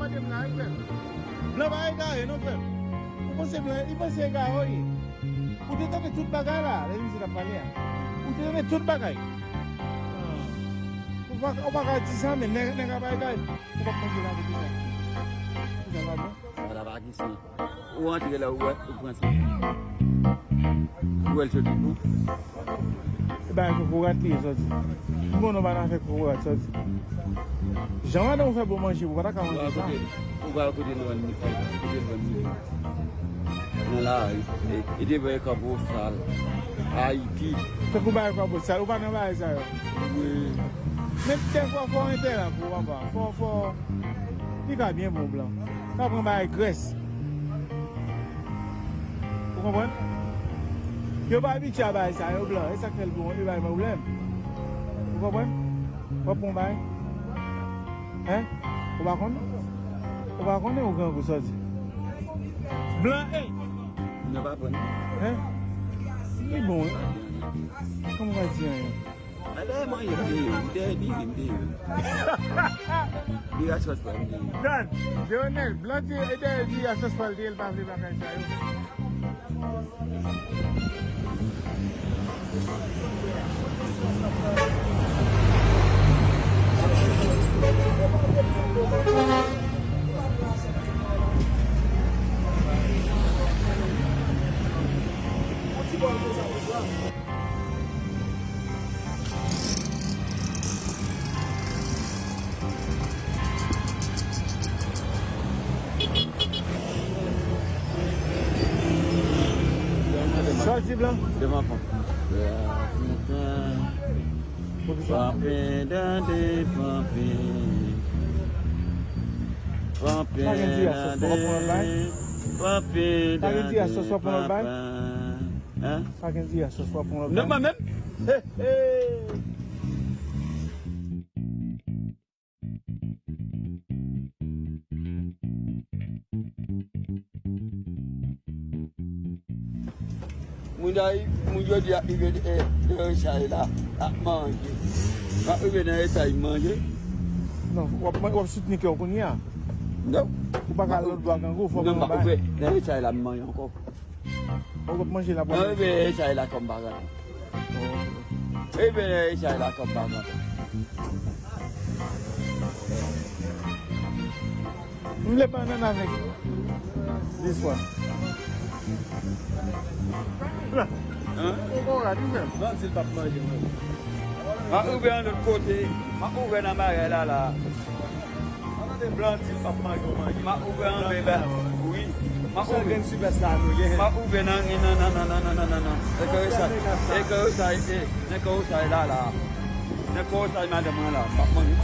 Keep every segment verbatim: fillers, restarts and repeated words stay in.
mande m la, wi, frè m. Blan pa egare, non, frè m. Ou panse blan, li panse egare, wi. Ou te tande tout bagay la, lè misye t ap pale a. Ou te tande tout bagay. Ou pa, ou pa ka di sa, men nèg, nèg la pa egare. Ou p ap manje la pou kisa? Kisa pa bon? Sa la pa kesyon. Ou antre la, ou, ou pran sa. Ou wè l soti pou. E bagay kokorat li ye sòti. M konnen w pa nan afè kokorat sòti. Jan madanm ou fè bon manje, ou pa ta ka manje sa. Ou pral kote Lwann Mike, kote Lwann Mike. Nan lari, e, e te bay kòb osal. Ayiti. Tankou bay kòb osal, ou pa nan bagay sa yo. Wi. Men dèfwa fò enteran pou ou, papa. Fò, fò, li ka byen bon blan. Sa pran bagay grès. Ou konprann? Yo pa abitye a bagay sa yo blan. E sa k fè l bon, li bay pwoblèm. Ou konprann? W ap pran bagay? Hein? Ou pa konn? Ou pa konnen ou grangou sòti. Blan, ey! Mwen pa pran. Hein? Li bon, wi. Kòman w pa di anyen? Alè, mwen, yo, yo, yo, dèyè diri, m te yo. Diri a sòs pa, m te yo. Gad, Deonel, blan di, e dèyè diri a sòs pa, l te ye, l pa vle bagay sa yo. Sa w di blan? Devan kont. Poukisa? Panpen dande panpen. Panpen dande panpen. Pa gen di a sòs w ap pran lòt bay? Hein? Pa gen di a sòs w ap pran lòt bay? Non, mwen menm. He, he. Moun ay, moun jodi a rive, eh, nan Resay la, ap manje. M ap rive nan Resay manje. Non, w ap, w ap soutni kè w kounye a. Non. Ou pa ka al lòt bò a Grangou, fò w manje. Non, m ap rive nan Resay la, m manje ankò. Ou p ap manje la. M ap rive nan Resay la kòm pa gen anyen. M ap rive nan Resay la kòm pa gen anyen. M vle pran nannan avèk de fwa. Hein? Ou kora, di frè m. Bandi l p ap manje mwen. M ap ouvè yon lòt kote. M ap ouvè nan bagay la, la. An tande blan di l p ap manje w manje. M ap ouvè yon bèbè. Wi. M ap ouvè. Sèl grenn sipès la nou gen. M ap ouvè nan, nan, nan. Nan Kawosay. E Kawosay, e, nan Kawosay la, la. Nan Kawosay madanm mwen la. M ap manje.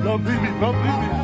Love Bibi, love Bibi.